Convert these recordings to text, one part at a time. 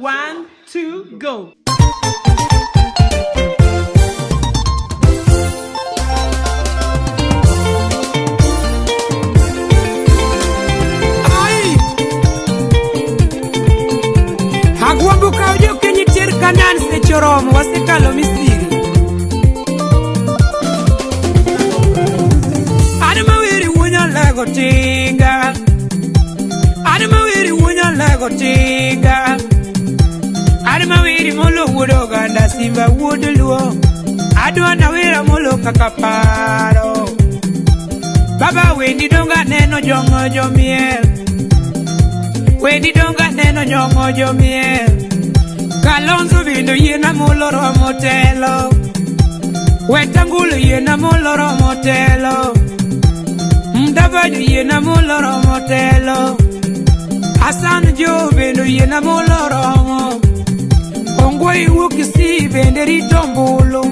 1, 2, go. Ai! Agwambo kaw jokenyi ter Kanan seche oromo wasekalo Misri. An maweri wuonya lego tinga. An maweri wuonya lego tinga. An maweri molo wuod oganda Simba wuod Luo. Adwa nawera molo kaka paro. Baba wendi donga neno jongo jomiel. Wendi donga neno nyongo jomiel. Kalonzo bendo yiena molo romo telo. Wetangulu yiena molo romo telo. Mdavadi yiena molo romo telo. Hassan Joho bendo yiena molo romo. Ongwe wuok Kisii bende rito ombulu.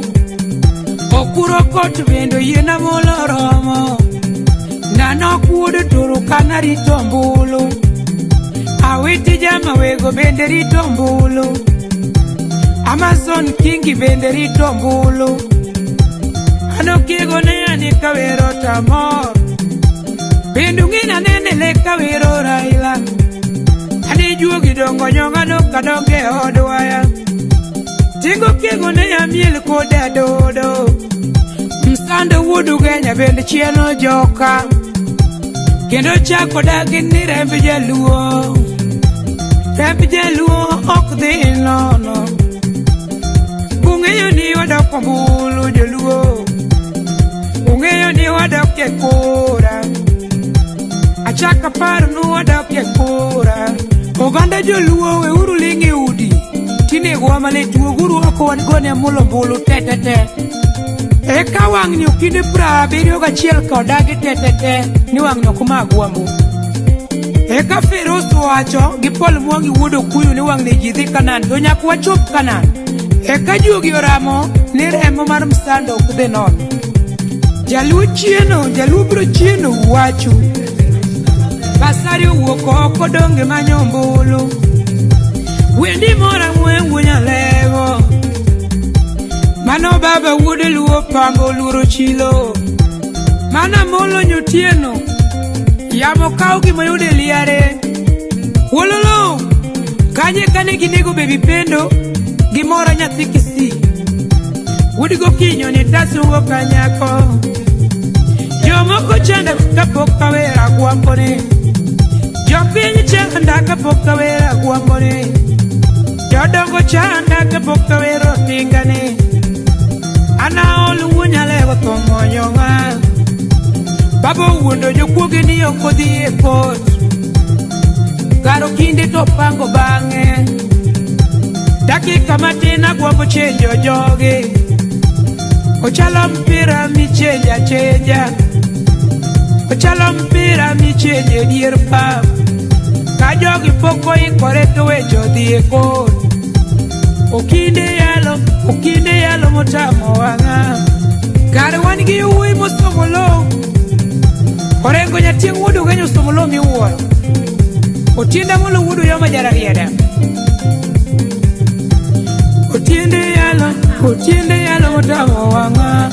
Okuro kot bendo yiena molo romo. Nano kuodo Turkana rito ombulu. Awiti jama wego bende rito ombulu. Amazon Kingi bende rito ombulu. Ano kiego ne ani kawero tamor. Bendu ngina nene le kawero Raila. Ani juogi dongo nyonga no kadonge odwaya. Tingo kiego ne amiel koda dodo. Msando wuod Ugenya bende chieno joka. Kendo chako dagi ni remb jaluo. Remb jaluo ok dhi nono. Ung'eyo ni wadok ombulu joluo. Ung'eyo ni wadok e kura. Achaka paro nu wadok e kura. Oganda joluo weuru ling' e udi. Tinegowa malit wuoguru oko wan gone amolo ombulu te te te. Eka wang'ni okinde 71 ka odagi te te te ni wang'ni ok ma agwambo. Eka Feroz owacho gi Paul Mwangi wuod Okuyu ni wang'ni ji dhi Kanan to nyaka wachop Kanan. Eka juogi oramo ni remo mar Msando ok dhi nono. Jaluo chieno, jaluo biro chieno uwachu. Basari owuok oko donge manyo ombulu. Wendi mora ng'wen wuonya lewo. Mano baba wuod Luo pango luoro chilo. Mana molo nyotieno. Yamo kaw gima yudo e liare. Wololo! Kanye kane ginego baby Pendo gimora nyathi Kisii. Wuod gokinyo ni tasungo kanyako. Jomoko chanda kapok awero agwambone. Jopiny chanda kapok awero agwambone. Jodongo chanda kapok awero tingane. An aol wuonya lego tho monyong'a. Baba owuondo jokuoge ni ok odhi e kot. Kar okinde to pango bang'e. Dakika matin agwambo chenjo jogi. Ochalo mpira michenja chenja. Ochalo mpira michenje e dier pap. Ka jogi pok oikore to weche odhi e kot. Okinde yalo motamo wang'a. Kare wan gi yawuoyi mosomo lowo. Orengo nyatieng' wuod Ugenya osomo lowo miwuoro. Otiende Amolo wuod Uyoma jararieda. Otiende yalo motamo wang'a.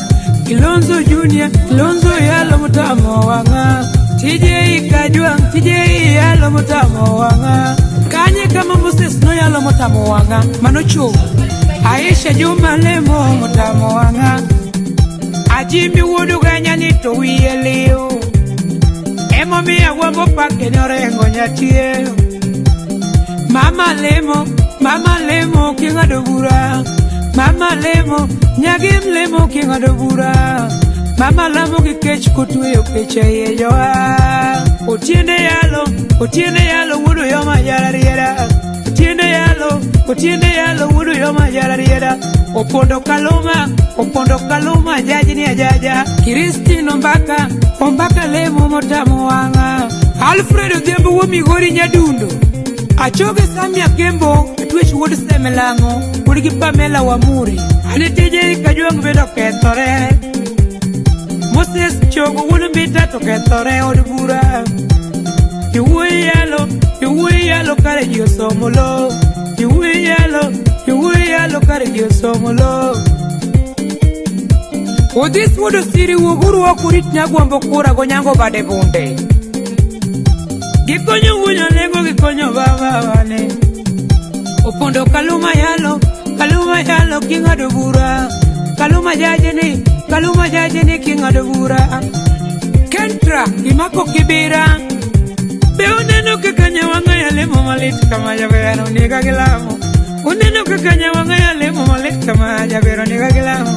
Kilonzo Junior, Kilonzo yalo motamo wang'a. TJ Kajwang', TJ yalo motamo wang'a. Kanye kama Moses no yalo motamo wang'a. Mano cho. Aisha Juma lemo motamo wang'a. Ajimi wuod Ugenya ni to wiye liw. Emomiyo agwambo pake ne Orengo nyatie. Mama lemo king'ado bura. Mama lemo, nyagim lemo king'ado bura. Mama lamo gi kech kotweyo kech e iye jowa. Otiende yalo wuod Uyoma jararieda. Otiende yalo wuod Uyoma jararieda. Opondo Kaluma jaji ni ajaja. Christine Ombaka, Ombaka lemo motamo wang'a. Alfred Odhiambo wuod Migori nyadundo. Achoge Samia Kembo, atwech wuod Semelang'o, wuod gi Pamela Wamuri. Ane tije Kajwang' bende okethore. Moses Chogo wuod Mbita to kethore od bura. Iwuoyi yalo, Iwuoyi yalo kare ji osomo lo. Iwuoyi jogi osomo lo. Odhis wuod Osiri wuoguru oko urit Nyagwambo kura gonyango bade bunde. Gikonyo wuon Alego gikonyo baba wane. Opondo Kaluma yalo king'ado bura. Kaluma jajeni king'ado bura. Kentra imako kibira. Be uneno kaka nyawang'a yalemo malit kama jabero niga gilamo. Uneno kaka nyawang'a yalemo malit kama jabero niga gilamo.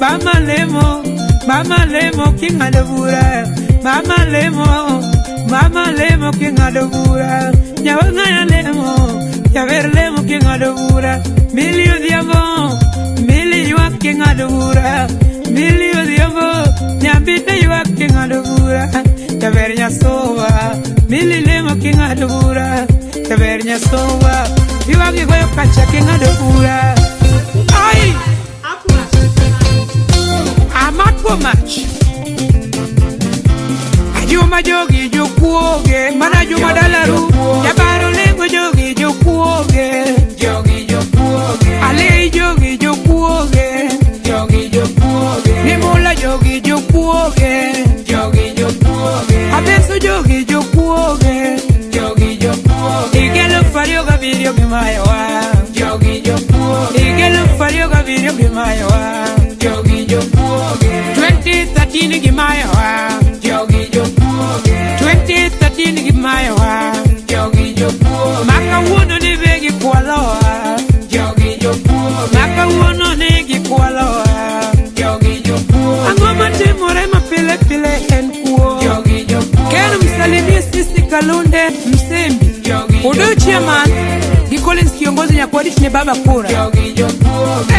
Mama lemo king'ado bura. Mama lemo king'ado bura. Nyawang'a yalemo, jaber lemo king'ado bura. Mili odhiambo, mili ywak king'ado bura. Mili odhiambo, nyambite ywak king'ado bura. Jaber nyasowa, mili lemo king'ado bura. Jaber nyasowa, ywak igoyo kacha king'ado bura. Ai! Amako mach. Ajuma jogi jokuoge, mana juma dalaru. Jabaro lengo jogi jokuoge. Jogi jokuoge. Ale jogi jokuoge. Jogi jokuoge. Nimula jogi jokuoge. Jogi jokuoge. Abeso jogi jokuoge. Jogi jokuoge. Igelo fario gabirio gimayowa. Jogi jokuoge. Igelo fario gabirio gimayowa. Jogi jokuoge. 2013 gimayowa. Jogi jokuoge. 2013 gimayowa. Jogi jokuoge. Makawuono ni be gikwalowa. Jogi jokuoge. Makawuono ni gikwalowa. Jogi jokuoge. Ang'o matimore mapile pile en kuo. Jogi jokuoge. Ken msalimie sisi Kalunde Msembi. Jogi Odo chairman gi Collins kiongozi nyakwadich ne baba kura. Jogi jokuoge.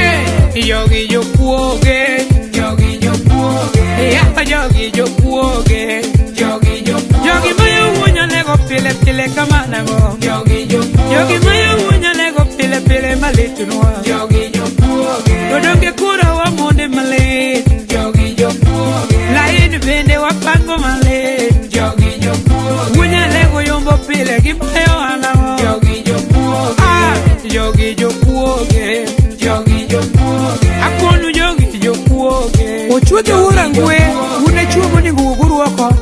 Hey, jogi jokuoge. Jogi jokuoge. Ya jogi jokuoge. Jogi jokuoge. Jogi mayo wuonya lego pile pile kamanago. Jogi jokuoge. Jogi mayo wuonya lego pile pile malitunwa. Jogi jokuoge. Odonge kura wa monde malit. Jogi jokuoge. Lain bende wapango malit. Jogi jokuoge. Wuonya lego yombo pile gimayo anago. Jogi jokuoge. Ah, jogi jokuoge. Jogi jokuoge. Akonu jogi jokuoge. Ochuodho urangwe, une chuo monego wuoguru oko.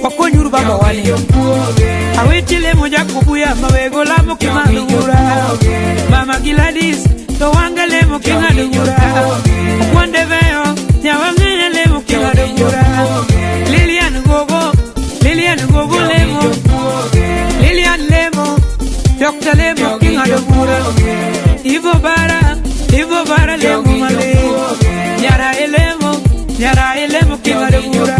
Wakonyuru baba wani. Aweti lemo Jacob ya mawego lamo king'ado bura. Mama Gladys to wanga lemo king'ado bura. Okwande veyo nyawang'enya lemo king'ado bura. Lilian Gogo lemo. Lilian lemo, Dr. lemo king'ado bura. Ivo bara lemo male. Nyara elemo king'ado bura.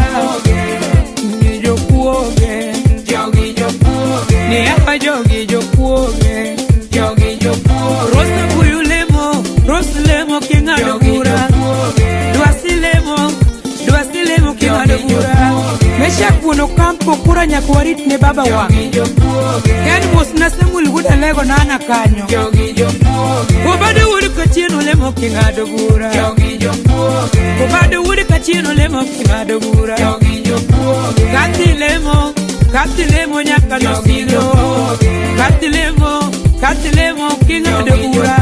Jokuoge. Jogi jokuoge. Ni apa jogi jokuoge. Jogi jokuoge. Rosa buyu lemo, Rose lemo king'ado bura. Dwasi lemo king'ado bura. Mesha kuono kampo kura nyaka warit ne baba wa. Ken mos na Samuel wuod Alego nana kanyo. Jogi jokuoge. Obado wuod Kachieno lemo king'ado bura. Jogi jokuoge. Obado wuod Kachieno lemo king'ado bura. Jogi jokuoge. Kathi lemo nyaka nosiro. Kathi lemo king'ado bura.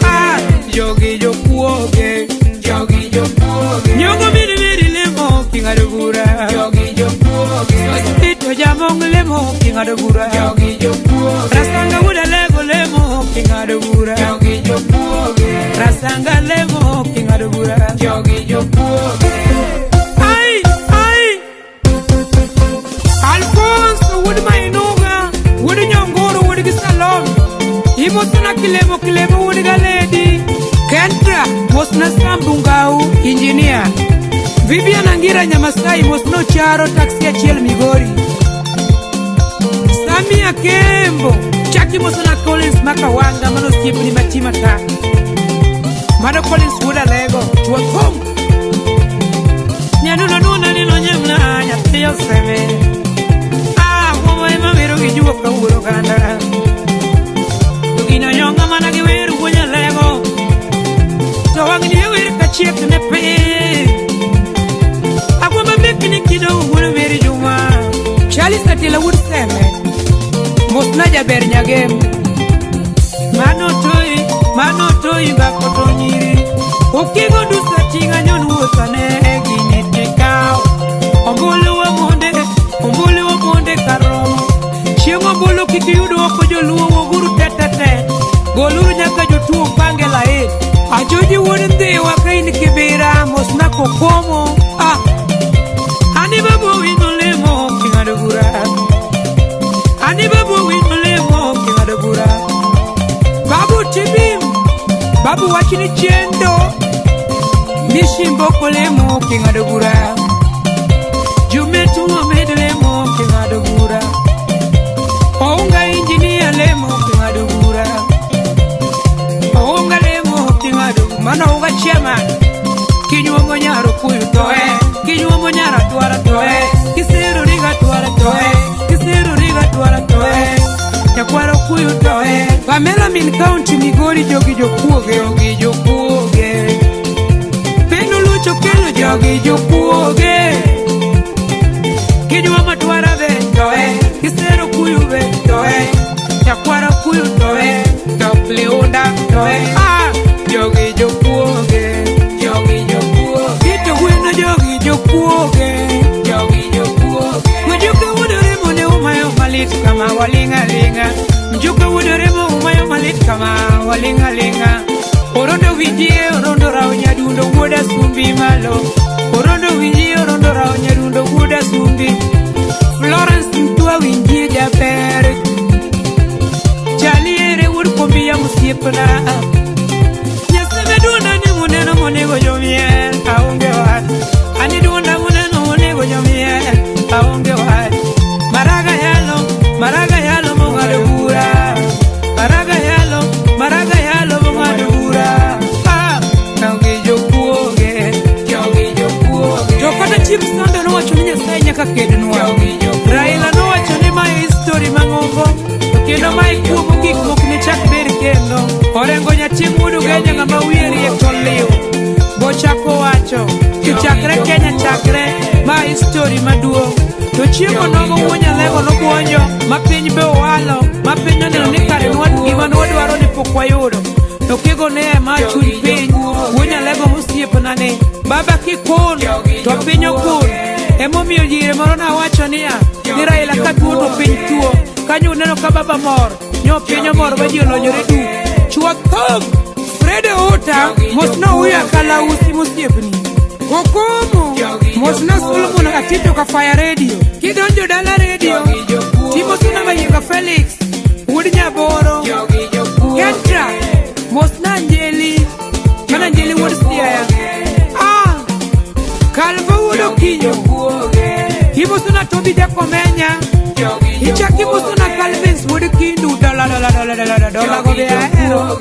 Ah, jogi jokuoge. Jogi jokuoge. Nyongo miri miri lemo king'ado bura. Jogi jokuoge. Sosito jamong lemo king'ado bura. Jogi jokuoge. Rasanga wuod Alego lemo king'ado bura. Jogi jokuoge. Rasanga lemo king'ado bura. Jogi jokuoge. Ai, ai. Alfonso wuod Mainuga, wuod Nyongoro, wuod gi Salom. Imosona kilemo wuod Galedi. Kentra mosna Sambungau engineer. Vivian Angira Nyamasai mosno Charo taxi achiel Migori. Samia Kembo chaki mosona Collins Makawanga mano osiepni machima ta. Mano Collins wuod Alego chuo thum. Nyanuno nuna nino nyemna nyathi oseme. Ah, wuowa ema wero gi juok kawuoro kanda. To gino nyonga mana gi wer wuon Alego. To wang'ni e wer kachiek ne piny. Agwamba mekni kido wuon Mary Juma. Charles Atila wuod Seme. Mosna jaber Nyagem. Mano toi bako to nyiri. Okigo dusa tinga nyon wuothane gini tikaw. Ombulu wamonde, ombulu wamonde karomo. Chieng' ombulu kik yud oko joluo wuoguru te. Goluru nyaka jotuo pange lain. Ajoji wuod Ndhiwa ka in Kibira mosna kokomo. Ah, ani babu wino lemo king'ado bura. Ani babu wino lemo king'ado bura. Babu tibim, babu wachni chendo. Mishimbo kolemo king'ado bura. Jumetu omed lemo king'ado bura. Ounga injinia lemo king'ado bura. Ounga lemo king'ado, mano ounga chairman. Kinyuomo nyaro kuyu toe, kinyuomo nyara twara toe, kisero riga twara toe, kisero riga twara toe, nyakwaro kuyu toe. Pamela min county Migori jogi jokuoge, jogi jokuoge. Pendo lucho kelo jogi jokuoge. Kinyuomo twara be toe, kisero kuyu be toe, nyakwaro kuyu toe, top leunda toe. Ah, jogi jokuoge. Jogi jokuoge. Kito gweno jogi jokuoge. Jogi jokuoge. Mjuka wuodore mone umayo malit kama walinga linga. Mjuka wuodore mo umayo malit kama walinga linga. Orondo winjie orondo rao nyadundo wuoda sumbi malo. Orondo winjie orondo rao nyadundo wuoda sumbi. Florence Mtua winjie jaber. Chaliere wuod kombi ya mosiepna. Nyaseme duonda ni muneno monego jomiel aonge wach. Ani duonda muneno monego jomiel aonge wach. Maraga yalo mong'ado bura. Maraga yalo mong'ado bura. Ah, jogi jokuoge, jogi jokuoge. To kata Chief Sando nowacho ni Nyasaye nyaka kednwa. Raila nowacho ni mae history mang'ongo. Kendo mae kuo mogik mok ne chak ber kendo. Orengo nyatim wuod Ugenya ng'ama wiye riek to liw. Bochako wacho, kichakre Kenya chakre, ma history maduong'. To chiemo nogo wuo Nyalego nobuonjo, ma piny be owalo, ma piny oneno ni kare gima nwadwaro ni pok wayudo. To kigo ne ma chuny piny, wuo Nyalego mosiepna ni, baba kikun, to piny okun. Emomiyo jire moro nawacho niya, ni Raila ka tuo to piny tuo. Kanyo uneno ka baba mor, nyo piny omor ma ji olonyore duk. Chwa thum! Fred Ota, mosna uya kalausi mosiepni. Okomo, mosna Solomon Atito ka Fire Radio. Kidonjo dala radio, Timosuna Mayiga Felix, wuod Nyaboro. Kentra, mosna Anjeli, mana Anjeli wuod Siaya. Ah, Kalvo wuod Okinyo. Kimosuna Tobi Jakomenya. Ichaki mosuna Calvins wuod Kindu. Dola dola dola dola dola go be ahero.